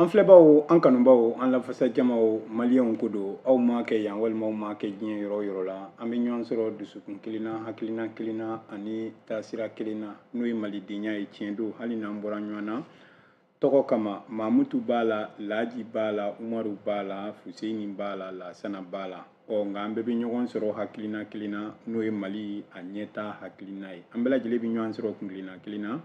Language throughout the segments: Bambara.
An filɛbaw, an kanubaw, an lafasa jamaw, maliyɛnw ko don, aw ma kɛ yan walima aw ma kɛ diɲɛ yɔrɔ o yɔrɔ la, an bɛ ɲɔgɔn sɔrɔ dusukun kelen na, hakilina kelen na ani taasira kelen na, n'o ye malidenya ye. Tiɲɛ don, hali n'an bɔra ɲɔgɔn na tɔgɔ kama, Mamutu b'a la, Laji b'a la, Umaru b'a la, Fuseni b'a la, Lasana b'a la. Ɔ nka an bɛɛ bɛ ɲɔgɔn sɔrɔ hakilina kelen na, n'o ye Mali a ɲɛta hakilina ye. An bɛɛ lajɛlen bɛ ɲɔgɔn sɔrɔ kuntilenna kelen na,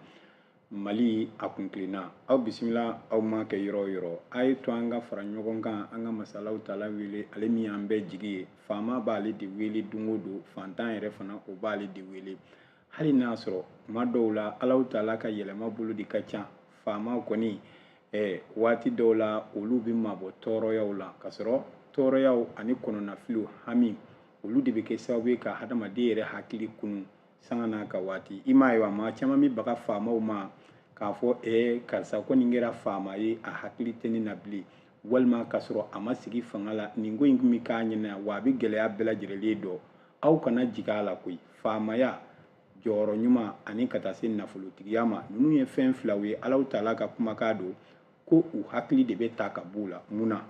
Mali a kuntilenna. Aw bisimila, aw ma kɛ yɔrɔ o yɔrɔ, a ye to an ka fara ɲɔgɔn kan, an ka masalaw tala wele, ale min y'an bɛɛ jigi ye. Faama b'ale de wele don o don, fantan yɛrɛ fana o b'ale de wele, hali n'a sɔrɔ tuma dɔw la Alahu taala ka yɛlɛma bolo de ka ca. Faama kɔni waati dɔw la olu bɛ mabɔ tɔɔrɔyaw la, k'a sɔrɔ tɔɔrɔyaw ani kɔnɔnafiliw hami olu de bɛ kɛ sababu ye ka hadamaden yɛrɛ hakili kunu sanga n'a ka waati. I m'a ye wa, maa caman bɛ baga faamaw ma k'a fɔ karisa kɔni kɛra faama ye, a hakili tɛ ne na bilen, walima k'a sɔrɔ a ma sigi fanga la, nin ko in tun bɛ k'a ɲɛna wa a bɛ gɛlɛya bɛɛ lajɛlen dɔn. Aw kana jigin a la koyi. Faamaya, jɔyɔrɔ ɲuman ani ka taa se nafolotigiya ma, ninnu ye fɛn filaw ye. Alahu taala ka kumakan don ko u hakili de bɛ ta ka b'u la. Mun na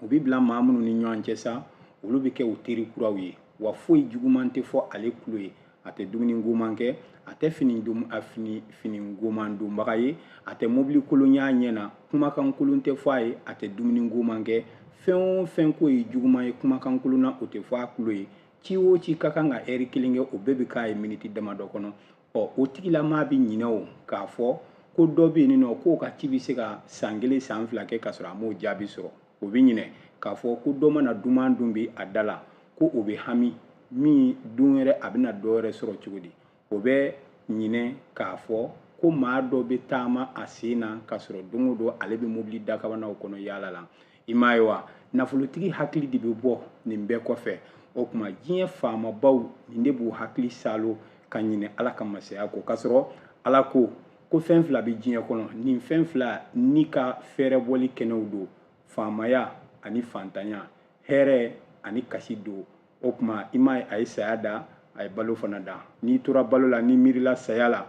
u bɛ bila maa minnu ni ɲɔgɔn cɛ sa, olu bɛ kɛ u teri kuraw ye, wa foyi juguman tɛ fɔ ale tulo ye. A tɛ dumuni goman kɛ, a tɛ fini don, a fini, fini goman donbaga ye, a tɛ mobili kolon y'a ɲɛ na, kumakan kolon tɛ fɔ a ye, a tɛ dumuni goman kɛ. Fɛn o fɛn ko ye juguman ye kumakan kolon na, o tɛ fɔ a tulo ye. Ci o ci ka kan ka ɛri kelen kɛ, o bɛɛ bɛ k'a ye miniti damadɔ kɔnɔ. Ɔ o tigilamaa bɛ ɲinɛ o k'a fɔ ko dɔ bɛ yen nɔ k'o ka ci bɛ se ka san kelen san fila kɛ k'a sɔrɔ a m'o jaabi sɔrɔ. O bɛ ɲinɛ k'a fɔ ko dɔ mana duman dun bi a da la, ko o bɛ hami min don wɛrɛ a bɛna dɔ wɛrɛ sɔrɔ cogo di. O bɛ ɲinɛ k'a fɔ ko maa dɔ bɛ taama a sen na k'a sɔrɔ don o don ale bɛ mobili dakabanaw kɔnɔ yaala la. I m'a ye wa, nafolotigi hakili de bɛ bɔ nin bɛɛ kɔfɛ. O tuma diɲɛ faamabaw nin de b'u hakili salo ka ɲinɛ Ala ka masaya kɔ, k'a sɔrɔ Ala ko ko fɛn fila bɛ diɲɛ kɔnɔ, nin fɛn fila ni ka fɛɛrɛbɔli kɛnɛw don, faamaya ani fantanya, hɛrɛ ani kasi don. O tuma i m'a ye, a ye saya da, a ye balo fana da. N'i tora balo la, n'i miirila saya la,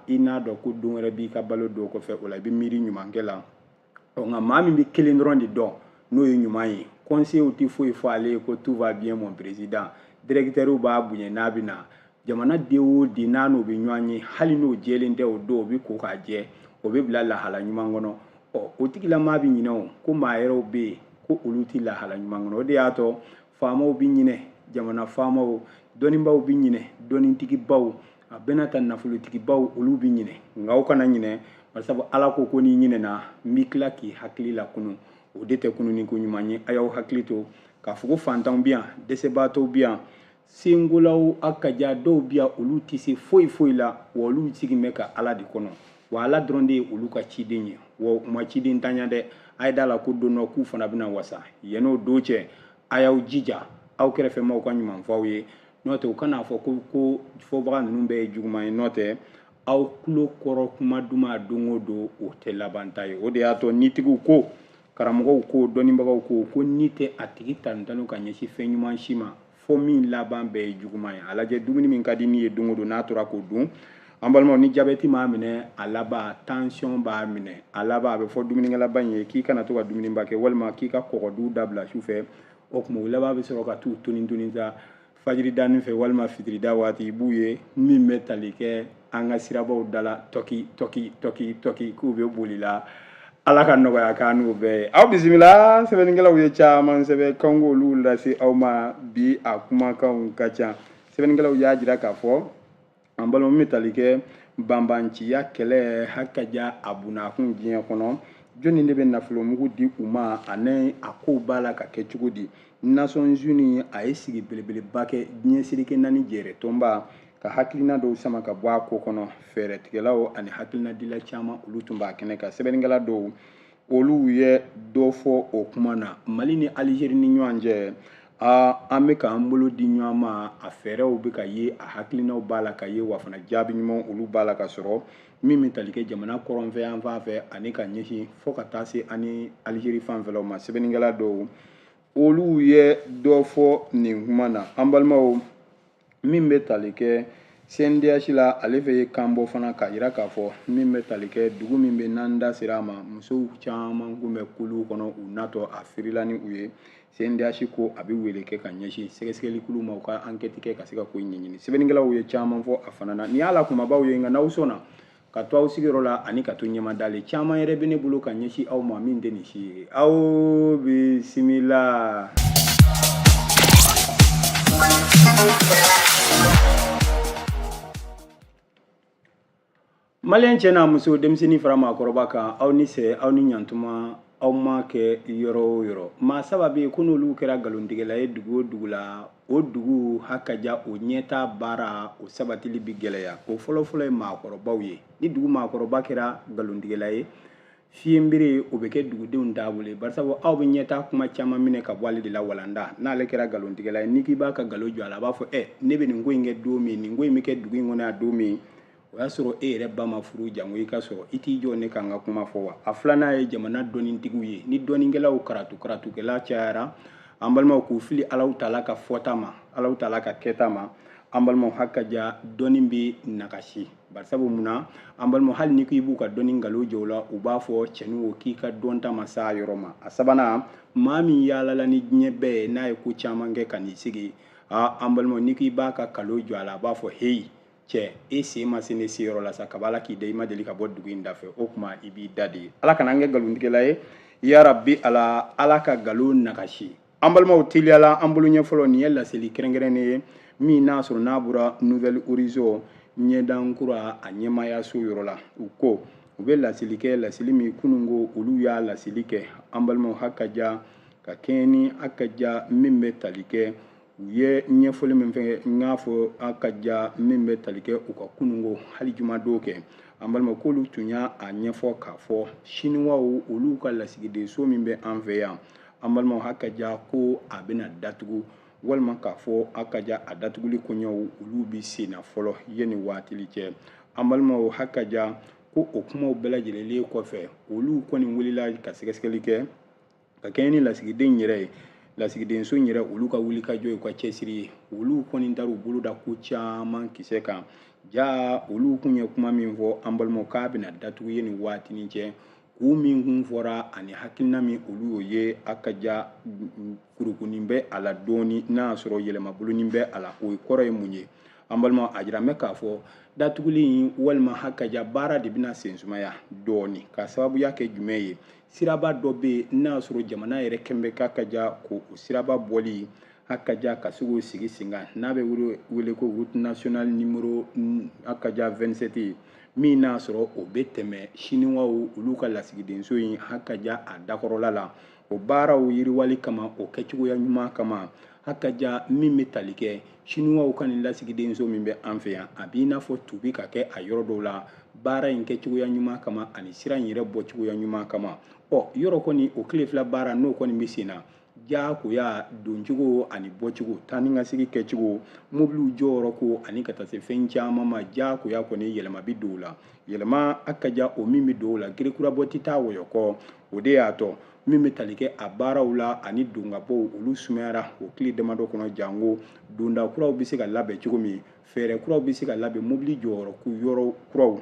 i n'a dɔn ko don wɛrɛ b'i ka balo dɔw kɔfɛ, o la i bɛ miiri ɲumankɛ la. Ɔ nka maa min bɛ kelen dɔrɔn de dɔn, n'o ye ɲuman ye, conseillers tɛ foyi fɔ ale ye ko tout va bien mon président, directeur b'a bonya n'a bɛ na. Jamana den o den n'a n'o bɛ ɲɔgɔn ye, hali n'o jɛlen tɛ, o don o bɛ ko k'a jɛ, o bɛ bila lahala ɲuman kɔnɔ. Ɔ o tigilamaa bɛ ɲinɛ o ko maa yɛrɛw bɛ yen ko olu tɛ lahala ɲuman kɔnɔ. O de y'a to faamaw bɛ ɲinɛ, jamana faamaw, dɔnnibaw bɛ ɲinɛ, dɔnnitigibaw, a bɛna ta nafolotigibaw, olu bɛ ɲinɛ. Nka aw kana ɲinɛ, barisabu Ala ko ko n'i ɲinɛna, n b'i tila k'i hakili lakunu. O de tɛ kununi ko ɲuman ye. A y'aw hakili to k'a fɔ ko fantanw bɛ yan, dɛsɛbaatɔw bɛ yan, sengolaw a ka ja dɔw bɛ yan, olu tɛ se foyi foyi la, wa olu sigilen bɛ ka Ala de kɔnɔ, wa Ala dɔrɔn de ye olu ka ciden ye, wa u ma ciden tanya dɛ. A ye da la ko don dɔ k'u fana bɛna wasa. Yann'o don cɛ, a y'aw jija aw kɛrɛfɛmaaw ka ɲuman fɔ aw ye, n'o tɛ u kan'a fɔ ko fɔbaga ninnu bɛɛ ye juguman ye, n'o tɛ aw tulo kɔrɔ kuma duman don o don, o tɛ laban ta ye. O de y'a to nitigiw ko, karamɔgɔw ko, dɔnnibagaw ko, ko ni tɛ a tigi tanu ka ɲɛsin fɛn ɲuman si ma, fo min laban bɛɛ ye juguman ye. A lajɛ dumuni min ka di ni ye don o don, n'a tora k'o dun, an balimaw, ni jabɛti m'a minɛ, a laban tension b'a minɛ, a laban a bɛ fɔ dumunikɛlaba in ye k'i kana to ka dumuniba kɛ, walima k'i ka kɔgɔ dun dabila su fɛ. O tuma o laban bɛ sɔrɔ ka t'u toni toni sa fajiri danni fɛ walima fitirida waati, i b'u ye min bɛ tali kɛ an ka sirabaw da la, tɔki tɔki tɔki tɔki, k'u bɛ boli la. Ala ka nɔgɔya k'an n'u bɛɛ ye. Aw bisimila, sɛbɛnnikɛlaw ye caman sɛbɛn, k'an k'olu lase aw ma bi. A kumakanw ka ca. Sɛbɛnnikɛlaw y'a jira k'a fɔ an balima min bɛ tali kɛ banbanciya kɛlɛ hakaja a bunakun diɲɛ kɔnɔ, jɔnni de bɛ nafolomugu di u ma ani a kow b'a la ka kɛ cogo di. Nations Unies a ye sigi belebeleba kɛ diɲɛ seleke naani jɛrɛ tɔnba ka hakilina dɔw sama ka bɔ a ko kɔnɔ. Fɛɛrɛtigɛlaw ani hakilinadila caman olu tun b'a kɛnɛ kan. Sɛbɛnnikɛla dɔw olu ye dɔ fɔ o kuma na. Mali ni Algérie ni ɲɔgɔn cɛ, an bɛ k'an bolo di ɲɔgɔn ma, a fɛɛrɛw bɛ ka ye, a hakilinaw b'a la ka ye, wa fana jaabi ɲuman olu b'a la ka sɔrɔ min bɛ tali kɛ jamana kɔrɔnfɛ yan fan fɛ ani ka ɲɛsin fo ka taa se ani Algérie fanfɛlaw ma. Sɛbɛnnikɛla dɔw olu ye dɔ fɔ nin kuma na. An balimaw, min bɛ tali kɛ CNDH la, ale fɛ ye kan bɔ fana k'a yira k'a fɔ min bɛ tali kɛ dugu min bɛ n'an da sera a ma, musow caman kun bɛ kuluw kɔnɔ, u natɔ a firila ni u ye. CNDH ko a bɛ wele kɛ ka ɲɛsin sɛgɛsɛgɛlikulu ma, u ka enquête kɛ ka se ka ko in ɲɛɲini. Sɛbɛnnikɛlaw ye caman fɔ a fana na. Nin y'a la kumabaw ye, nka n'aw sɔnna ka to aw sigiyɔrɔ la ani ka to ɲɛmadalen, caman yɛrɛ bɛ ne bolo ka ɲɛsin aw ma min tɛ nin si ye. Aw bisimila. Maliyɛn cɛ n'a muso, denmisɛnnin fara maakɔrɔba kan, aw ni sɛ, aw ni ɲantuma, aw ma kɛ yɔrɔ o yɔrɔ. Maa saba bɛ yen ko n'olu kɛra nkalontigɛla ye dugu o dugu la, o dugu hakaja o ɲɛtaa baara o sabatili bɛ gɛlɛya. O fɔlɔfɔlɔ ye maakɔrɔbaw ye. Ni dugu maakɔrɔba kɛra nkalontigɛla ye, fiyenbere o bɛ kɛ dugudenw taabolo ye, barisabu aw bɛ ɲɛtaa kuma caman minɛ ka bɔ ale de la walanda. N'ale kɛra nkalontigɛla ye, n'i k'i b'a ka nkalon jɔ a la, a b'a fɔ ɛ ne bɛ nin ko in kɛ don min, nin ko in bɛ kɛ dugu in kɔnɔ yan don min, o y'a sɔrɔ e yɛrɛ ba ma furu, jango i ka sɔrɔ i t'i jɔ ne ka n ka kuma fɔ wa. A filanan ye jamana dɔnnitigiw ye. Ni dɔnnikɛlaw karatu karatukɛla cayara, an balimaw, k'u fili Alahu taala ka fɔta ma, Alahu taala ka kɛta ma, an balimaw, hakaja dɔnni bɛ nagasi. Barisabu mun na, an balimaw, hali ni k'i b'u ka dɔnni nkalon jɔ u la, u b'a fɔ cɛnin o k'i ka dɔnta ma s'a yɔrɔ ma. A sabanan, maa min yaalala ni diɲɛ bɛɛ ye, n'a ye ko caman kɛ ka n'i sigi, aa an balimaw, n'i k'i b'a ka nkalon jɔ a la, a b'a fɔ heyi cɛ, e sen ma se ne seyɔrɔ la sa, kaba Ala k'i da i ma deli ka bɔ dugu in da fɛ, o tuma i b'i da de ye. Ala kana an kɛ nkalontigɛla ye, yarabi Ala, Ala ka nkalon nagasi. An balimaw, teliyala an bolo ɲɛ fɔlɔ, nin ye laseli kɛrɛnkɛrɛnnen ye min n'a sɔrɔ n'a bɔra Nouvel Horizon ɲɛdankura a ɲɛmaayaso yɔrɔ la. U ko u bɛ laseli kɛ, laseli min kunun ko olu y'a laseli kɛ, an balimaw, hakaja ka kɛɲɛ ni hakaja min bɛ tali kɛ u ye ɲɛfɔli min fɛ, n y'a fɔ hakaja min bɛ tali kɛ u ka kununko hali jumadon kɛ. An balima, k'olu tun y'a ɲɛfɔ k'a fɔ siniwaw olu ka lasigidenso min bɛ an fɛ yan, an balimaw, hakaja ko a bɛna datugu, walima k'a fɔ hakaja a datuguli koɲɛw olu bɛ sen na fɔlɔ yanni waatili cɛ. An balimaw, hakaja ko o kumaw bɛɛ lajɛlenlen kɔfɛ, olu kɔni wulila ka sɛgɛsɛgɛli kɛ ka kɛɲɛ ni lasigiden yɛrɛ ye, lasigidenso in yɛrɛ olu ka wulikajɔ ye, u ka cɛsiri ye. Olu kɔni taara u bolo da ko caman kisɛ kan. Ja olu kun ye kuma min fɔ, an balimaw, k'a bɛna datugu ye nin waatinin cɛ, k'u min kun fɔra ani hakilina min olu y'o ye, a ka ja kurukunin bɛ a la dɔɔni, n'a y'a sɔrɔ yɛlɛmabolonin bɛ a la. O kɔrɔ ye mun ye, an balimaw? A jira mɛ k'a fɔ datuguli in walima hakaja baara de bɛna sen sumaya dɔɔni, ka sababuya kɛ jumɛn ye? Siraba dɔ bɛ yen n'a y'a sɔrɔ jamana yɛrɛ kɛn bɛ k'a ka ja k'o siraba bɔli hakaja ka se k'o sigi sen kan, n'a bɛ wele ko route nationale numéro hakaja 27, min n'a sɔrɔ o bɛ tɛmɛ siniwaw olu ka lasigidenso in hakaja a dakɔrɔla la. O baaraw yiriwali kama, o kɛcogoya ɲuman kama, hakaja min bɛ tali kɛ siniwaw ka nin lasigidenso min bɛ an fɛ yan, a b'i n'a fɔ tubi ka kɛ a yɔrɔ dɔw la, baara in kɛcogoya ɲuman kama ani sira in yɛrɛ bɔcogoya ɲuman kama. Ɔ yɔrɔ kɔni o tile fila baara n'o kɔni bɛ sen na, diyagoya doncogo ani bɔcogo, taa ni ka segin kɛcogo, mobiliw jɔyɔrɔ ko ani ka taa se fɛn caman ma, diyagoya kɔni yɛlɛma bɛ don o la. Yɛlɛma a ka ja o min bɛ don o la, gerekurabɔ tɛ taa wɔyɔ kɔ. O de y'a tɔ min bɛ tali kɛ a baaraw la ani donkabɔw, olu sumayara o tile damadɔ kɔnɔ, janko donda kuraw bɛ se ka labɛn cogo min, fɛɛrɛ kuraw bɛ se ka labɛn, mobili jɔyɔrɔ ko yɔrɔ kuraw,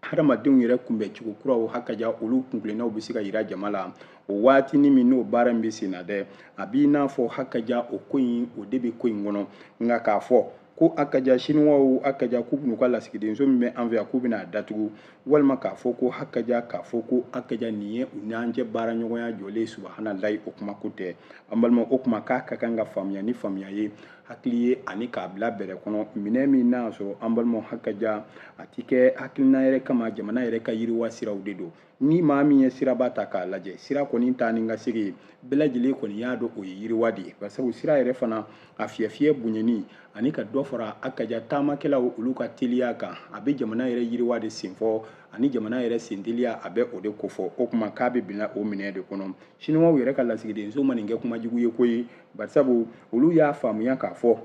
hadamadenw yɛrɛ kunbɛncogo kuraw, hakaja olu kunkilennaw bɛ se ka yira jama la o waatinin min n'o baara in bɛ sen na dɛ. A b'i n'a fɔ hakaja o ko in o de bɛ ko in kɔnɔ. Nka k'a fɔ ko hakaja siniwaw hakaja k'u bɛn'u ka lasigidenso min bɛ an fɛ yan k'u bɛna a datugu, walima k'a fɔ ko hakaja k'a fɔ ko hakaja nin ye u n'an cɛ baaraɲɔgɔnya jɔlen, subahanallahi, o kuma ko tɛ, an balima. O kuma k'a ka kan ka faamuya ni faamuya ye, hakili ye, ani k'a bila bɛrɛ kɔnɔ minɛ min n'a sɔrɔ, an balimaw, hakaja a ti kɛ hakilina yɛrɛ kama, jamana yɛrɛ ka yiriwa siraw de don. Ni maa min ye siraba ta k'a lajɛ, sira kɔni taa ni ka segin bɛɛ lajɛlen kɔni y'a dɔn o ye yiriwa de ye, barisabu sira yɛrɛ fana a fiyɛfiyɛ bonyani ani ka dɔ fara hakaja taamakɛlaw olu ka teliya kan, a bɛ jamana yɛrɛ yiriwa de senfɔ ani jamana yɛrɛ senteliya, a bɛ o de kofɔ. O kuma k'a bɛ bila o minɛ de kɔnɔ. Siniwaw yɛrɛ ka lasigidenso ma nin kɛ kuma jugu ye koyi, barisabu olu y'a faamuya k'a fɔ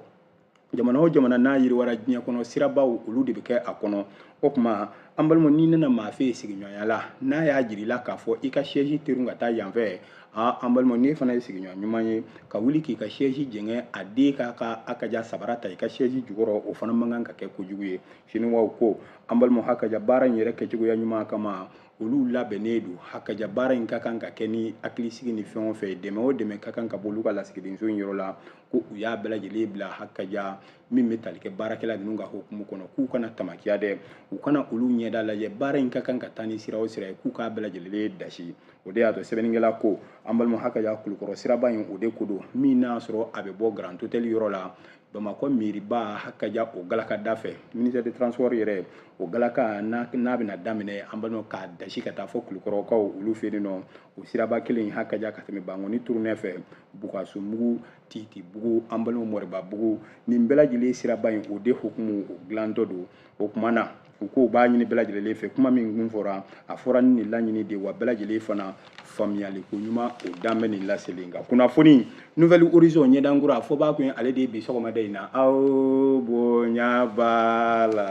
jamana o jamana n'a yiriwara diɲɛ kɔnɔ, sirabaw olu de bɛ kɛ a kɔnɔ. O tuma An balimaw, n'i nana maa fɛ yen sigiɲɔgɔnya la, n'a y'a jira i la k'a fɔ i ka chaise terun ka taa yan fɛ, aa, an balimaw, n'e fana ye sigiɲɔgɔn ɲuman ye ka wuli k'i ka chaise jɛngɛ a den k'a ka a ka ja sabara ta i ka chaise jukɔrɔ, o fana man kan ka kɛ kojugu ye. Siniwaw ko, an balimaw, hakaja baara in yɛrɛ kɛcogoya ɲuman kama, olu labɛnnen don. Hakaja baara in ka kan ka kɛ ni hakilisigi ni fɛn o fɛn ye, dɛmɛ o dɛmɛ ka kan ka bɔ olu ka lasigidenso in yɔrɔ la, ko u y'a bɛɛ lajɛlen bila hakaja min bɛ tali kɛ baarakɛla ninnu ka hukumu kɔnɔ, k'u kana tamakiya dɛ, u kana olu ɲɛda lajɛ. Baara in ka kan ka taa ni sira o sira ye, k'u k'a bɛɛ lajɛlen dasi. O de y'a to sɛbɛnnikɛla ko, an balima, hakaja Kulukɔrɔ siraba in, o de ko don min n'a sɔrɔ a bɛ bɔ Grand Hôtel yɔrɔ la, Bamakɔ miiriba, hakaja o galaka da fɛ, ministère de transport yɛrɛ o galaka n'a bɛna daminɛ, an balima, k'a dasi ka taa fɔ Kulukɔrɔkaw olu fɛ yen nɔ. O siraba kelen, hakaja ka tɛmɛ Bankoni tournée fɛ, Bukasumugu, Titibugu, an balima, Moribabugu, nin bɛɛ lajɛlen siraba in, o de hukumu o dilantɔ don. O tuma na, u ko u b'a ɲini bɛɛ lajɛlen fɛ. Kuma min kun fɔra, a fɔra ni nin laɲini de wa, bɛɛ lajɛlen fana faamuyali ko ɲuman o dan bɛ nin laseli kan. Kunnafoni Nouvel Horizon ɲɛdankura a fɔbaa kun ye ale de ye bi sɔgɔmada in na. Aw bonya b'a la.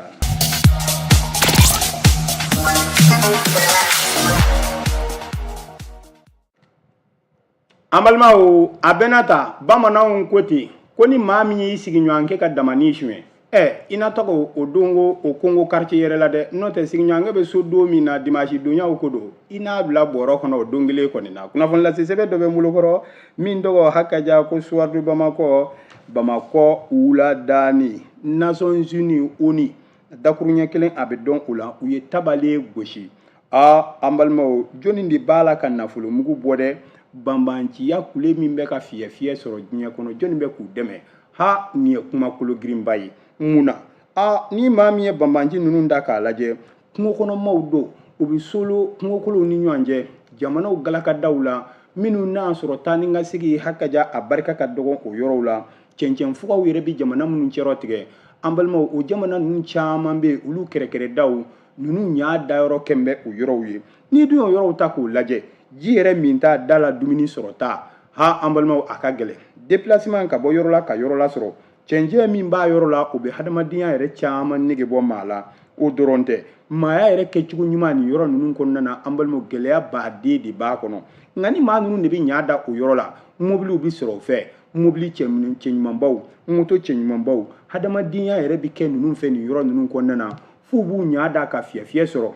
An balimaw, a bɛɛ n'a ta, bamananw ko ten ko ni maa min y'i sigiɲɔgɔnkɛ ka damani suɲɛ, ɛ, i na tɔgɔ o donko o kongo quartier yɛrɛ la dɛ. N'o tɛ, sigiɲɔgɔnkɛ bɛ so don min na, dimanche donyaw ko don, i n'a bila bɔrɔ kɔnɔ o don kelen kɔni na. Kunnafoni lase sɛbɛn dɔ bɛ n bolokɔrɔ min tɔgɔ hakaja ko Soir de Bamakɔ, Bamakɔ wuladaani, Nations Unies, ONU, dakuruɲɛ kelen a bɛ dɔn o la. U ye tabalen gosi. Aa, an balimaw, jɔnni de b'a la ka nafolomugu bɔ dɛ? Banbanciya kule min bɛ ka fiyɛ fiyɛ sɔrɔ diɲɛ kɔnɔ, jɔnni bɛ k'u dɛmɛ? Ha, nin ye kuma kolo girinba ye. Mun na? Aa, ni maa min ye banbanci ninnu da k'a lajɛ, kungokɔnɔmaw don, u bɛ solo kungokolow ni ɲɔgɔn cɛ, jamanaw galakadaw la, minnu n'a sɔrɔ taa ni ka segin hakaja a barika ka dɔgɔn o yɔrɔw la, cɛncɛn fugaw yɛrɛ bɛ jamana minnu cɛrɔ tigɛ. An balimaw, o jamana ninnu caman bɛ yen, olu kɛrɛkɛrɛdaw ninnu ɲa dayɔrɔ kɛn bɛ o yɔrɔw ye. N'i dun y'o yɔrɔw ta k'o lajɛ, ji yɛrɛ min ta da la, dumuni sɔrɔ ta, ha, an balimaw, a ka gɛlɛn. Déplacement ka bɔ yɔrɔ la ka yɔrɔ la sɔrɔ, cɛncɛn min b'a yɔrɔ la, o bɛ hadamadenya yɛrɛ caman nege bɔ maa la. O dɔrɔn tɛ, maaya yɛrɛ kɛcogo ɲuman nin yɔrɔ ninnu kɔnɔna na, an balimaw, gɛlɛya baden de b'a kɔnɔ. Nka ni maa ninnu de bɛ ɲa da o yɔrɔ la, mobiliw bɛ sɔrɔ o fɛ, mobili cɛɲumanbaw, moto cɛɲumanbaw, hadamadenya yɛrɛ bɛ kɛ ninnu fɛ nin yɔrɔ ninnu kɔnɔna na, f'u b'u ɲa da ka fiyɛ fiyɛ sɔrɔ,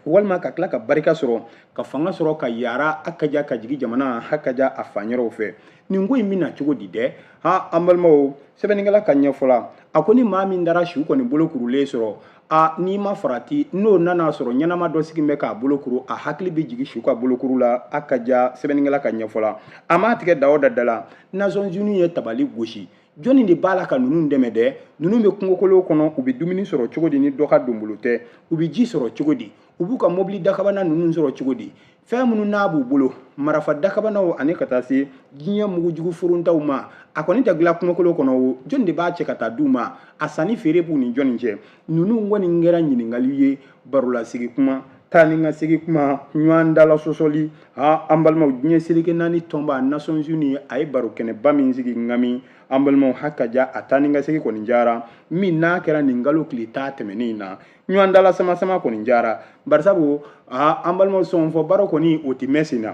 walima ka tila ka barika sɔrɔ, ka fanga sɔrɔ, ka yara a ka ja ka jigin jamana hakaja a fan yɔrɔw fɛ. Nin ko in bɛna cogo di dɛ? Ha, an balimaw, sɛbɛnnikɛla ka ɲɛfɔ la, a ko ni maa min dara su kɔni bolo kurulen sɔrɔ, a n'i ma farati, n'o nana sɔrɔ ɲɛnama dɔ sigi bɛ k'a bolo kuru, a hakili bɛ jigin su ka bolokuru la. A ka ja sɛbɛnnikɛla ka ɲɛfɔ la, a m'a tigɛ da o da da la. Nations Unies ye tabali gosi. Jɔnni de b'a la ka ninnu dɛmɛ dɛ? Ninnu bɛ kungokolo kɔnɔ, u bɛ dumuni sɔrɔ cogo di ni dɔ ka donbolo tɛ? U bɛ ji sɔrɔ cogo di? U b'u ka mobili dakabana ninnu sɔrɔ cogo di? Fɛn minnu n'a b'u bolo, marafa dakabanaw ani ka taa se diɲɛ mugujugu forontaw ma, a kɔni tɛ dilan kungokolo kɔnɔ o. Jɔnni de b'a cɛ ka taa d'u ma? A sanni feere b'u ni jɔnni cɛ? Ninnu kɔni kɛra ɲininkali ye, barolasigi kuma, taa ni ka segin kuma, ɲɔgɔn dala sɔsɔli. Ha, an balimaw, diɲɛ seleke naani tɔnba Nations Unies a ye baro kɛnɛba min sigi ŋami, an balimaw, hakaja a taa ni ka segin kɔni jara min n'a kɛra nin kalo tile 10 tɛmɛnen in na. Ɲɔgɔn dala sama sama kɔni jara, barisabu an balimaw, sɔnfɔ baro kɔni o tɛ mɛn sen na,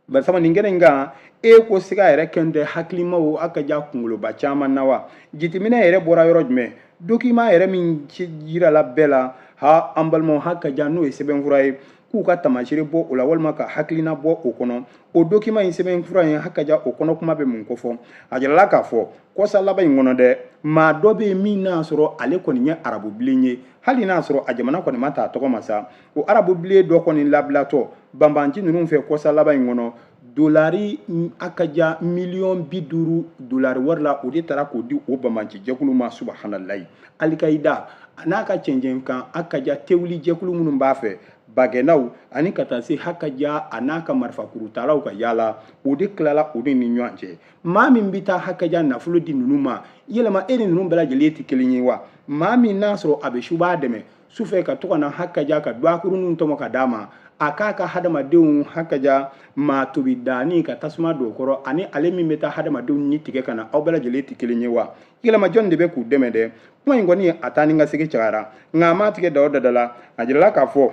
barisabu nin kɛnɛ in kan, e ko siga yɛrɛ kɛn tɛ hakilimaw a ka ja kunkoloba caman na wa. Jateminɛ yɛrɛ bɔra yɔrɔ jumɛn? Document yɛrɛ min jirala bɛɛ la, ha, an balimaw, ha ka ja n'o ye sɛbɛnfura ye, k'u ka taamasere bɔ o la walima ka hakilina bɔ o kɔnɔ. O document in, sɛbɛnfura in, ha ka ja o kɔnɔ kuma bɛ mun kofɔ? A jirala k'a fɔ kɔsa laban in kɔnɔ dɛ, maa dɔ bɛ yen min n'a sɔrɔ ale kɔni ye arabubilen ye, hali n'a sɔrɔ a jamana kɔni ma t'a tɔgɔ ma sa. O arabubilen dɔ kɔni labilatɔ banbanci ninnu fɛ kɔsa laban in kɔnɔ, dolari a ka ja miliyɔn 50 dolari wari la, o de taara k'o di o banbanci jɛkulu ma. Subahanalayi, Alikayida a n'a ka cɛncɛn kan a ka ja tewuli jɛkulu minnu b'a fɛ, bagɛnnaw ani ka taa se hakaja a n'a ka marifakurutalaw ka yaala, o de tilala o de ni ɲɔgɔn cɛ. Maa min bɛ taa hakaja nafolo di ninnu ma, yɛlɛma e ni ninnu bɛɛ lajɛlen tɛ kelen ye wa? Maa min n'a sɔrɔ a bɛ subaa dɛmɛ sufɛ ka to ka na hakaja ka duwakuruninw tɔmɔ ka d'a ma, A k'a ka hadamadenw hakaja maa tobi daani ka tasuma don o kɔrɔ, ani ale min bɛ taa hadamadenw ni tigɛ ka na, aw bɛɛ lajɛlen tɛ kelen ye wa? Yɛlɛma jɔn de bɛ k'u dɛmɛ dɛ? Kuma in kɔni a taa ni ka segin cayara, nka a m'a tigɛ da o dada la. A jirala k'a fɔ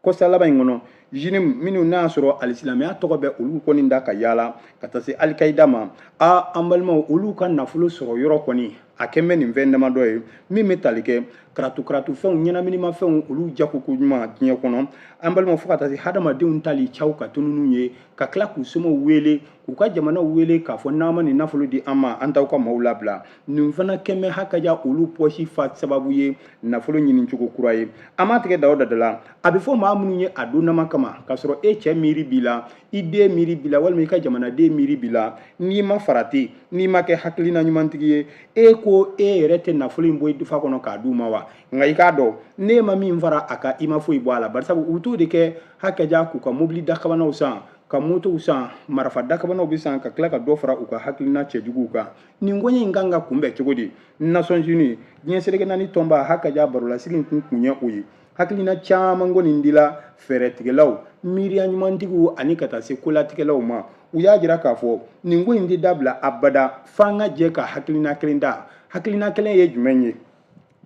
ko sa laban in kɔnɔ, JNIM minnu n'a sɔrɔ alisilamɛya tɔgɔ bɛ olu kɔni da ka yaala ka taa se Alikayida ma, a an balimaw, olu ka nafolo sɔrɔ yɔrɔ kɔni a kɛn bɛ nin fɛn damadɔ ye min bɛ tali kɛ karatu fɛnw, ɲɛnaminimafɛnw, olu jagoko ɲuman diɲɛ kɔnɔ. An balimaw, fo ka taa se hadamadenw tali caw ka tununu ye, ka tila k'u somɔgɔw wele, k'u ka jamanaw wele k'a fɔ n'an ma nin nafolo di an ma, an t'aw ka maaw labila. Nin fana kɛmɛ hakaja olu pɔsi fa sababu ye nafolo ɲini cogo kura ye. An m'a tigɛ da o dada la. A bɛ fɔ maa minnu ye a donnama kama k'a sɔrɔ e cɛ miiri b'i la, i den miiri b'i la, walima i ka jamanaden miiri b'i la, n'i ma farati, n'i ma kɛ hakilina ɲumantigi ye, e ko e yɛrɛ tɛ nafolo in bɔ i dufa kɔnɔ k'a d'u ma wa? Nka i k'a dɔn, n'e ma min fara a kan, i ma foyi bɔ a la. Barisabu u t'o de kɛ hakaja k'u ka mobili dakabanaw san, ka motow san, marifa dakabanaw bɛ san, ka tila ka dɔ fara u ka hakilina cɛjuguw kan. Nin koɲɛ in kan ka kunbɛn cogo di? Nations Unies, diɲɛ seleke naani tɔnba, hakaja barolasigi in kun ye o ye. Hakilina caman kɔni dila fɛɛrɛtigɛlaw, miiriya ɲumantigiw ani ka taa se kolatigɛlaw ma. U y'a jira k'a fɔ nin ko in tɛ dabila abada f'an ka jɛ ka hakilina kelen ta. Hakilina kelen ye jumɛn ye?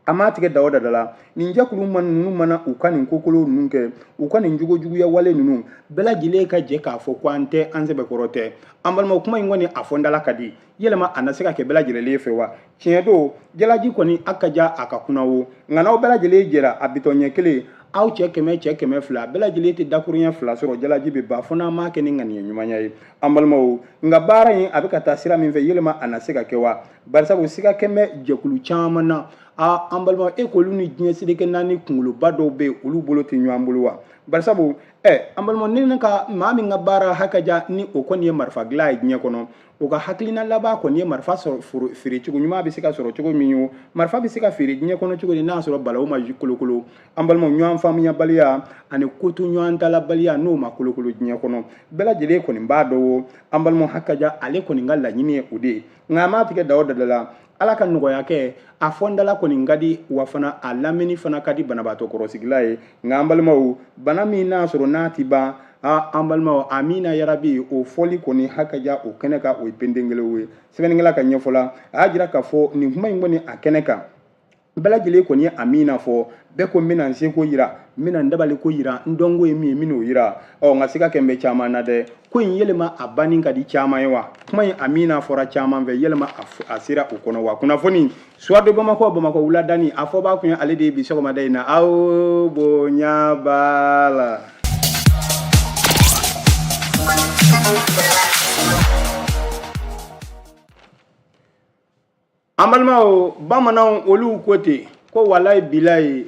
A m'a tigɛ da o dada la. Nin jɛkulu ninnu mana u ka nin kokolo ninnu kɛ, u ka nin jogojuguya wale ninnu bɛɛ lajɛlen ka jɛ k'a fɔ ko an tɛ, an sɛbɛkɔrɔ tɛ. An balimaw, kuma in kɔni a fɔ n dala ka di, yɛlɛma a na se ka kɛ bɛɛ lajɛlen fɛ wa? Tiɲɛ don, jalaji kɔni a ka ja a ka kunna wo, nka n'aw bɛɛ lajɛlen jɛra a bitɔn ɲɛ kelen, aw cɛ 100, cɛ 200, bɛɛ lajɛlen tɛ dakuruɲɛ 2 sɔrɔ, jalaji bɛ ban, fo n'an m'a kɛ ni ŋaniya ɲumanya ye. An balimaw, nka baara in a bɛ ka taa sira min fɛ, yɛlɛma a na se ka kɛ wa? Barisabu siga kɛn bɛ jɛkulu caman na. A an balimaw, e k'olu ni diɲɛ seleke naani kunkoloba dɔw bɛ yen, olu bolo tɛ ɲɔgɔn bolo wa? Barisabu an balimaw, ni ka maa min ka baara hakaja ni o kɔni ye marifa dilan ye diɲɛ kɔnɔ, o ka hakilina laban kɔni ye marifa sɔrɔ feere cogo ɲuman bɛ se ka sɔrɔ cogo min ye, marifa bɛ se ka feere diɲɛ kɔnɔ cogo di n'a sɔrɔ balawu ma kolokolo. An balimaw, ɲɔgɔn faamuyabaliya ani koto ɲɔgɔn talabaliya n'o ma kolokolo diɲɛ kɔnɔ, bɛɛ lajɛlen kɔni b'a dɔn o. An balimaw, hakaja ale kɔni ka laɲini ye o de ye, nka a m'a tigɛ da o dada la. Ala ka nɔgɔya kɛ. A fɔ n dala kɔni ka di wa fana a lamɛnni fana ka di banabaatɔ kɔrɔsigila ye. Nka an balimaw, bana min n'a sɔrɔ n'a ti ban, a an balimaw, amina yarabi, o fɔli kɔni hakaja o kɛnɛ kan, o ye pendengelew ye. Sɛbɛnnikɛla ka ɲɛfɔ la, a y'a jira k'a fɔ nin kuma in kɔni a kɛnɛ kan, bɛɛ lajɛlen kɔni ye amina fɔ, bɛɛ ko n bɛna n seko yira, n bɛna n dabali ko yira, n dɔnko ye min ye, n bɛn'o yira. Ɔ nka siga kɛn bɛ caman na dɛ, ko in yɛlɛma a banni ka di caman ye wa? Kuma in amina fɔra caman fɛ, yɛlɛma a sera o kɔnɔ wa? Kunnafoni Soir de Bamakɔ, Bamakɔ wuladani, a fɔ b'a kun ye ale de ye bi sɔgɔmada in na. Aw bonya b'a la. An balimaw, bamananw olu ko ten ko walayi bilayi,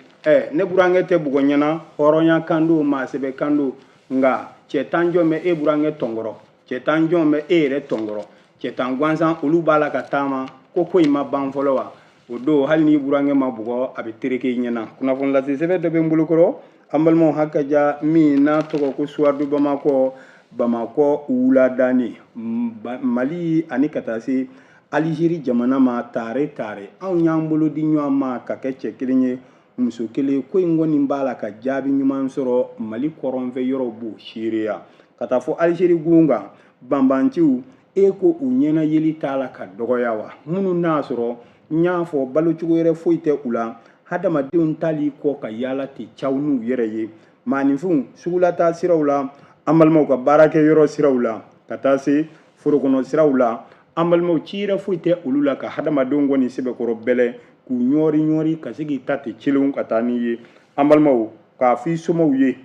ne burankɛ tɛ bugɔ ɲɛna, hɔrɔnya kan don, maasɛbɛ kan don, nka cɛ tan jɔn bɛ e burankɛ tɔnkɔrɔ, cɛ tan jɔn bɛ e yɛrɛ tɔnkɔrɔ, cɛ tan gansan olu b'a la ka taama ko ko in ma ban fɔlɔ wa? O don hali n'i burankɛ ma bugɔ, a bɛ tereke i ɲɛna. Kunnafoni lase sɛbɛn dɔ bɛ n bolokɔrɔ, an balimaw, hakaja min n'a tɔgɔ ko Soir de Bamakɔ, Bamakɔ wuladani, Mali ani ka taa se Alizeri jamana ma, tare tare anw y'an bolo di ɲɔgɔn ma ka kɛ cɛ kelen ye, muso kelen. Ko in kɔni b'a la ka jaabi ɲuman sɔrɔ, Mali kɔrɔnfɛ yɔrɔw b'o seereya ka taa fɔ Alizeri gun kan. Banbanciw, e ko u ɲɛna yeli t'a la ka dɔgɔya wa? Minnu n'a sɔrɔ n y'a fɔ balocogo yɛrɛ foyi tɛ u la, hadamadenw tali kɔ ka yaala ten caw n'u yɛrɛ ye maaninfinw sugulataa siraw la, an balimaw ka baarakɛ yɔrɔ siraw la, ka taa se forokɔnɔ siraw la, an balimaw, ci yɛrɛ foyi tɛ olu la ka hadamadenw kɔni sɛbɛkɔrɔ bɛlɛ k'u ɲɔri ɲɔri ka se k'i ta ten celenw ka taa n'i ye. An balimaw, k'a fɔ i somɔgɔw ye,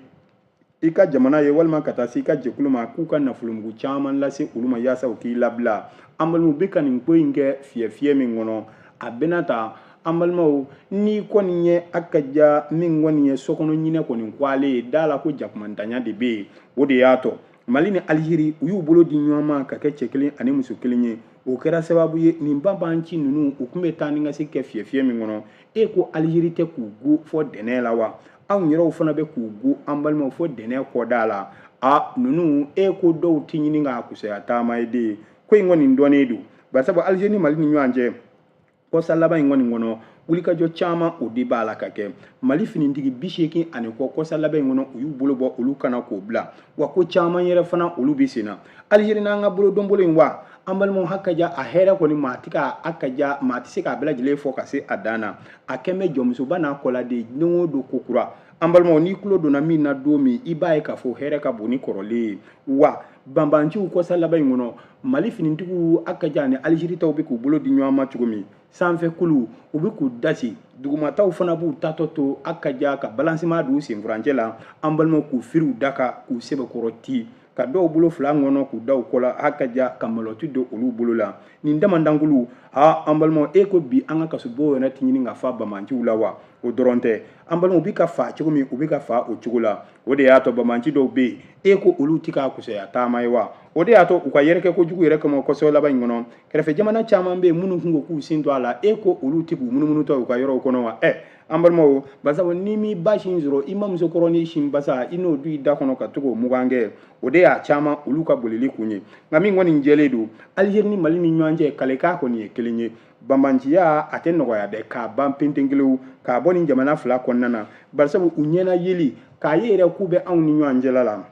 i ka jamana ye, walima ka taa se i ka jɛkulu ma, k'u ka nafolomugu caman lase olu ma yaasa u k'i labila. An balimaw, bɛ ka nin ko in kɛ fiyɛ fiyɛ min kɔnɔ, a bɛna ta. An balimaw, n'i kɔni ye a ka ja min kɔni ye sokɔnɔ ɲinɛ kɔni ko ale ye da la ko jakumantanya de bɛ yen. O de y'a tɔ Mali ni Alizeri u y'u bolo di ɲɔgɔn ma ka kɛ cɛ kelen ani muso kelen ye. O kɛra sababu ye nin banbanci ninnu u tun bɛ taa ni ka segin kɛ fiyɛ fiyɛ min kɔnɔ. E ko Alizeri tɛ k'u go fɔ dɛnɛ la wa? Anw yɛrɛw fana bɛ k'u go, an balimaw, fɔ dɛnɛ kɔda la. A ninnu, e ko dɔw tɛ ɲini k'a kusaya taama ye de. Ko in kɔni dɔnnen don, barisabu Alizeri ni Mali ni ɲɔgɔn cɛ Kɔsa laban in kɔni kɔnɔ, wulikajɔ caman o de b'a la ka kɛ. Mali finitigi 80 ani kɔ, kɔsa laban in kɔnɔ, u y'u bolo bɔ olu kana k'o bila wa. Ko caman yɛrɛ fana olu bɛ sen na Alizeri n'an ka bolodonbolo in wa. An balimaw, ha ka ja, a hɛrɛ kɔni, maa tɛ ka a ka ja, maa tɛ se k'a bɛɛ lajɛlen fɔ ka se a dan na. A kɛn bɛ jɔnmusoba n'a kɔladen don o don ko kura. An balimaw, n'i tulo donna min na don min, i b'a ye k'a fɔ hɛrɛ ka bon ni kɔrɔlen ye wa. Banbanciw, kɔsa laban in kɔnɔ, Mali finitigiw a ka ja ni Alizeri taw bɛ k'u bolo di ɲɔgɔn ma cogo min, sanfɛ kulu u bɛ k'u dasi, dugumataw fana b'u tatɔ to a ka ja ka balansima don u senfurancɛ la. An balimaw, k'u firiw da kan, k'u sɛbɛkɔrɔ ti, ka dɔw bolo fila ŋɔnɔ k'u da u kɔ la, a ka ja ka malɔti don olu bolo la. Nin damandankulu ha, an balimaw, e ko bi an ka kasobon yɛrɛ tɛ ɲini ka fa banbanciw la wa? O dɔrɔn tɛ, an balimaw, u bɛ ka fa cogo min, u bɛ ka fa o cogo la. O de y'a to banbanci dɔw bɛ yen, e ko olu tɛ k'a kusaya taama ye wa. O de y'a to u ka yɛrɛkɛ kojugu yɛrɛ kama, kɔsɔ laban in kɔnɔ, kɛrɛfɛ jamana caman bɛ yen minnu kun ko k'u sen to a la, e ko olu tɛ k'u munumunutɔ u ka yɔrɔw kɔnɔ wa. Ɛ, an balimaw, basabu n'i m'i ba sin sɔrɔ, i ma muso kɔrɔnin sin basa, i n'o dun i da kɔnɔ ka to k'o mugan kɛ. O de y'a caman olu ka bolili kun ye. Nka min kɔni jɛlen don, Alizeri ni Mali ni ɲɔgɔn cɛ, kalekan kɔni ye kelen ye. Banbanciya a tɛ nɔgɔya dɛ k'a ban pentenkelew k'a bɔ nin jamana fila kɔnɔna na, barisabu u ɲɛna yeli k'a ye yɛrɛ k'u bɛ anw ni ɲɔgɔn cɛla la,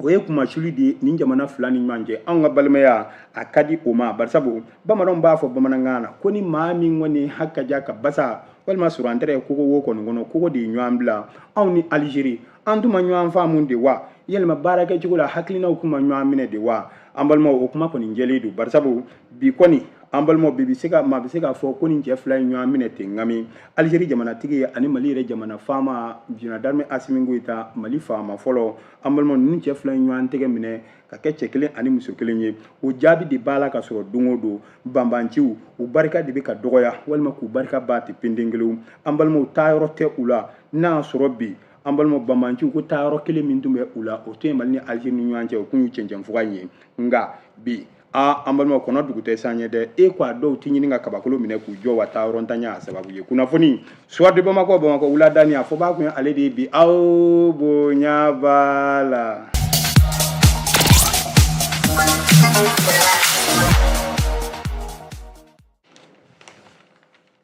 o ye kumasuli de ye nin jamana fila ni ɲɔgɔn cɛ. Anw ka balimaya a ka di o ma, barisabu bamananw b'a fɔ bamanankan na ko ni maa min kɔni hakaja ka basa walima surantɛrɛ kogo wo kɔni kɔnɔ, kogo de ye ɲɔgɔn bila. Anw ni Alizeri, an tun ma ɲɔgɔn faamu de wa? Yalima baarakɛcogo la, hakilinaw tun ma ɲɔgɔn minɛ de wa? An balimaw, o kuma kɔni jɛlen don, barisabu bi kɔni, an balimaw, bi bɛ se ka maa bɛ se k'a fɔ ko nin cɛ fila ye ɲɔgɔn minɛ ten. Ŋami Alizeri jamanatigi ye ani Mali yɛrɛ jamana faama, général d'armée Asimi Goyita, Mali faama fɔlɔ. An balimaw, ninnu cɛ fila ye ɲɔgɔn tɛgɛ minɛ ka kɛ cɛ kelen ani muso kelen ye. O jaabi de b'a la ka sɔrɔ don o don. Banbanciw, u barika de bɛ ka dɔgɔya walima k'u barika ban ten pentenkelew. An balimaw, taayɔrɔ tɛ u la. N'a y'a sɔrɔ bi, an balimaw, banbanciw ko taayɔrɔ kelen min tun bɛ u la, o tun ye Mali ni Alizeri ni ɲɔgɔn cɛ, o kun y'u cɛncɛnfuga in ye. Nka bi, aa, an balimaw, kɔnɔ dugu tɛ san ye dɛ. E ko a dɔw tɛ ɲini ka kabakolo minɛ k'u jɔ wa. Taayɔrɔ ntanya a sababu ye. Kunnafoni Soir de Bamakɔ, Bamakɔ wuladani, a fɔbaa kun ye ale de ye bi. Aw bonya b'a la.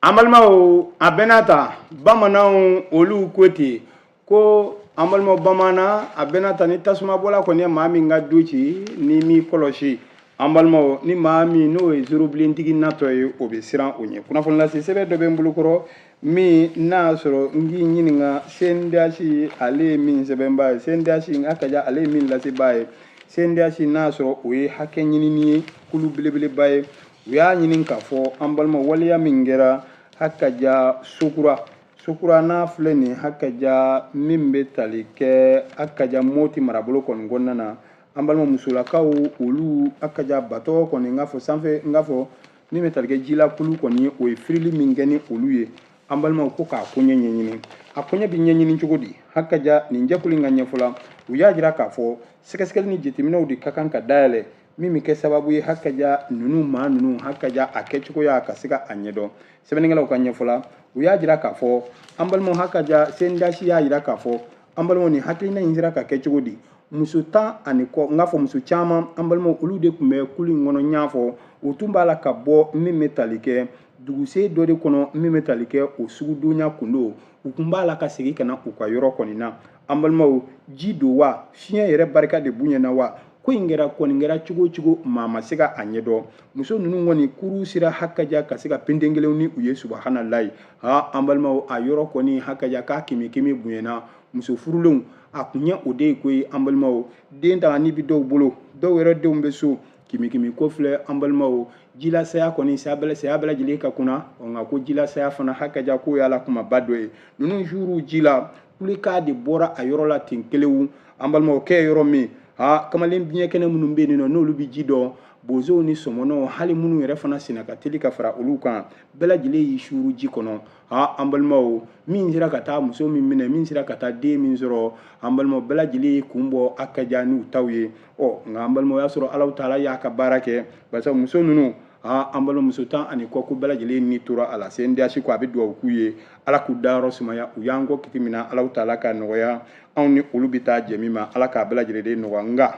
An balimaw, a bɛɛ n'a ta, bamananw olu ko ten ko, an balimaw, bamanan, a bɛɛ n'a ta, ni tasuma bɔla kɔni ye maa min ka du ci, ni m'i kɔlɔsi, an balimaw, ni maa min n'o ye zorobilentigi natɔ ye, o bɛ siran o ɲɛ. Kunnafoni lase sɛbɛn dɔ bɛ n bolokɔrɔ min n'a y'a sɔrɔ n k'i ɲininka CNDH, ale ye min sɛbɛnbaa ye, CNDH a ka ja, ale ye min lasebaa ye, CNDH n'a y'a sɔrɔ o ye hakɛ ɲinini ye, kulu belebeleba ye. U y'a ɲini k'a fɔ, an balima, waleya min kɛra hakaja Sokura, Sokura n'a filɛ nin hakaja min bɛ tali kɛ hakaja Moti marabolo kɔni kɔnɔna na, an balima musolakaw olu hakaja batɔ kɔni, n k'a fɔ sanfɛ, n k'a fɔ min bɛ tali kɛ jilakulu kɔni ye, o ye firili min kɛ ni olu ye. An balimaw ko k'a koɲɛ ɲɛɲini. A koɲɛ bɛ ɲɛɲini cogo di? Hakaja nin jɛkulu in ka ɲɛfɔ la, u y'a jira k'a fɔ sɛgɛsɛgɛli ni jateminɛw de ka kan ka dayɛlɛ min bɛ kɛ sababu ye hakaja ninnu maa ninnu hakaja a kɛcogoya ka se ka a ɲɛdɔn. Sɛbɛnnikɛlaw ka ɲɛfɔ la, u y'a jira k'a fɔ, an balimaw, hakaja CNDH y'a jira k'a fɔ, an balimaw, nin hakilina in sera ka kɛ cogo di? Muso 10 ani kɔ, n k'a fɔ muso caman, an balimaw, olu de tun bɛ kulu in kɔnɔ. N y'a fɔ u tun b'a la ka bɔ min bɛ tali kɛ duguse dɔ de kɔnɔ, min bɛ tali kɛ o sugudonya kun don. U tun b'a la ka segin ka na u ka yɔrɔ kɔni na. An balimaw, ji don wa, fiɲɛ yɛrɛ barika de bonyana wa, ko in kɛra kɔni kɛra cogo o cogo, maa ma se ka a ɲɛdɔn. Muso ninnu kɔni kuru sera hakaja ka se ka penten kelen ni u ye. Subahanallahi! Ha, an balimaw, a yɔrɔ kɔni hakaja k'a kimi kimi bonyana. Muso furulenw a kun ye o de ye koyi. An balimaw, den ta ni bi dɔw bolo, dɔw yɛrɛ denw bɛ so, kimi kimi ko filɛ. An balimaw, jilasaya kɔni, saya bɛɛ lajɛlen ka kunna. Nka ko jilasaya fana hakaja k'o y'a la kumaba dɔ ye. Ninnu juru ji la kulekan de bɔra a yɔrɔ la ten kelewu. An balimaw, kɛ yɔrɔ min ha, kamalen biɲɛ kɛnɛ minnu bɛ yen nɔ, n'olu bɛ ji dɔn, bozow ni sɔmɔnɔw, hali minnu yɛrɛ fana senna ka teli ka fara olu kan, bɛɛ lajɛlen y'i suuru ji kɔnɔ. Ha, an balimaw, min sera ka taa muso min minɛ, min sera ka taa den min sɔrɔ, an balimaw, bɛɛ lajɛlen y'i kun bɔ a ka ja n'u taw ye. Ɔ nka, an balimaw, y'a sɔrɔ Alahu taala y'a ka baara kɛ, barisa muso ninnu, ha, an balimamuso 10 ani kɔ, ko bɛɛ lajɛlen ni tora a la. CNDH ko a bɛ dugawu k'u ye, Ala k'u dayɔrɔ sumaya. U y'an kɔ kiti min na, Alahu taala ka nɔgɔya. Anw ni olu bɛ taa jɛ min ma, Ala k'a bɛɛ lajɛlen nɔgɔya. Nka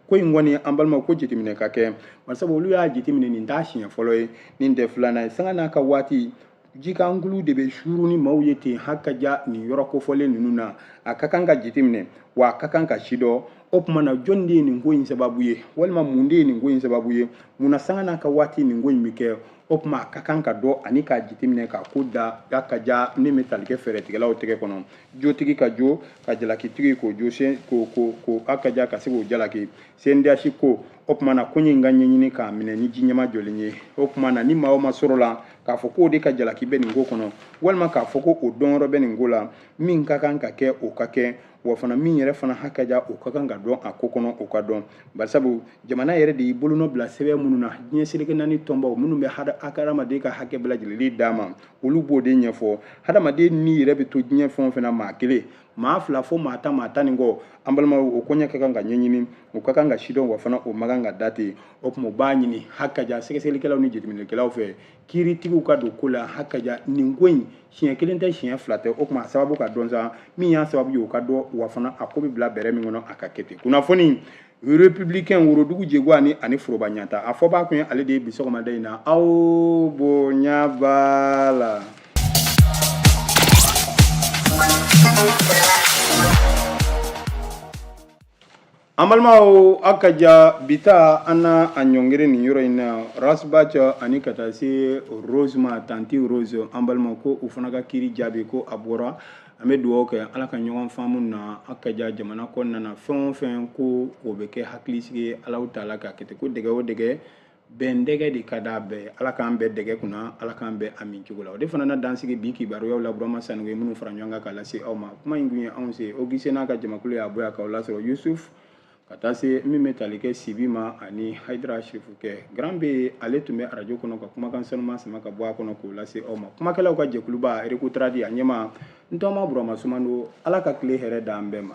Ko in kɔni, an balimaw, ko jateminɛ ka kɛ, barisabu olu y'a jateminɛ, nin t'a siɲɛ fɔlɔ ye, nin tɛ filanan ye. Sanga n'a ka waati, jikankulu de bɛ suuru ni maaw ye ten hakaja nin yɔrɔ kofɔlen ninnu na. A ka kan ka jateminɛ, wa a ka kan ka sidɔn. O tuma na, jɔnni de ye nin ko in sababu ye, walima mun de ye nin ko in sababu ye? Mun na sanga n'a ka waati nin ko in bɛ kɛ? O tuma a ka kan ka dɔn ani k'a jateminɛ k'a ko da hakaja min bɛ tali kɛ fɛɛrɛtigɛlaw tɛgɛ kɔnɔ, jotigi ka jo ka jalakitigi k'o jo sen ko ko ko hakaja ka se k'o jalaki. CNDH ko o tuma na ko in ka ɲɛɲini k'a minɛ ni ji ɲɛma jɔlen ye. O tuma na, ni maa o maa sɔrɔla k'a fɔ k'o de ka jalaki bɛ nin ko kɔnɔ, walima k'a fɔ ko o dɔnyɔrɔ bɛ nin ko la, min ka kan ka kɛ, o ka kɛ. Wa fana, min yɛrɛ fana hakaja o ka kan ka dɔn a ko kɔnɔ, o ka dɔn, barisabu jamana yɛrɛ de y'i bolonɔ bila sɛbɛn minnu na, diɲɛ seleke naani tɔnbaw minnu bɛ hadamaden ka hakɛ bɛɛ lajɛlen d'a ma, olu b'o de ɲɛfɔ. Hadamaden ni yɛrɛ bɛ to diɲɛ fɛn o fɛn na, maa kelen, maa fila, fo maa 10, maa 10 ni kɔ, an balimaw, o koɲɛ ka kan ka ɲɛɲini, o ka kan ka sidɔn, wa fana o man kan ka da ten. O tuma, u b'a ɲini hakaja sɛgɛsɛgɛlikɛlaw ni jateminɛlikɛlaw fɛ, kiiritigiw ka don ko la hakaja nin ko in siɲɛ kelen tɛ, siɲɛ fila tɛ. O tuma, a sababu ka dɔn sa, min y'a sababu ye, o ka dɔn, wa fana a ko bɛ bila bɛrɛ min kɔnɔ, a ka kɛ ten. Kunnafoni Républicain worodugu jɛgo ani foroba ɲata, a fɔbaa kun ye ale de ye bi sɔgɔmada in na. Aw bonya b'a la. An balimaw, aw ka ja bi ta, an na a ɲɔngiri nin yɔrɔ in na. Ras Bath ani ka taa se Rose ma, tanti Rose, an balimaw, ko u fana ka kiiri jaabi ko a bɔra. An bɛ dugawu kɛ Ala ka ɲɔgɔn faamu na aw ka ja jamana kɔnɔna na. Fɛn o fɛn ko o bɛ kɛ hakilisigi ye, Ala taala ka kɛ ten. Ko dɛgɛ o dɛgɛ, bɛn dɛgɛ de ka d'a bɛɛ. Ala k'an bɛɛ dɛgɛ kunna, Ala k'an bɛɛ a min cogo la. O de fana na dansigi bi kibaruyaw la. Burama Sanogo ye minnu fara ɲɔgɔn kan k'a lase aw ma. Kuma in kun ye anw se Ogise n'a ka jamakulu y'a bɔ yan k'aw lasɔrɔ, Yusuf ka taa se min bɛ tali kɛ Sibi ma ani Hayidara Sirifukɛ Grand B, ale tun bɛ arajo kɔnɔ ka kumakan sanuman sama ka bɔ a kɔnɔ k'o lase aw ma. Kumakɛlaw ka jɛkuluba Recotrade, a ɲɛmaa n tɔgɔma Burama Sumando. Ala ka tile hɛrɛ d'an bɛɛ ma.